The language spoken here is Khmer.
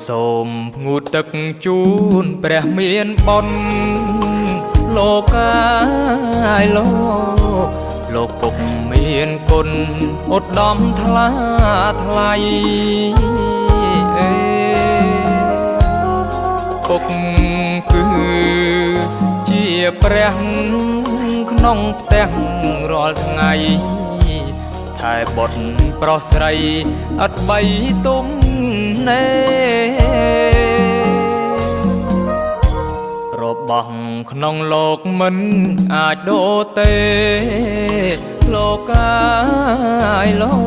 សូមផ្ងូតទឹកជូនព្រះមានបុណ្យលោកកាយលោកលោកពុកមានគុណឧត្តមថ្លាថ្លៃអេពុកគឺជាព្រះក្នុងផ្ទះរាល់ថ្ងៃថែបុត្រប្រុសស្រីឥតបីទុំណេរបស់ក្នុងលោកមិនអាចដូរទេលោកកាយលោក។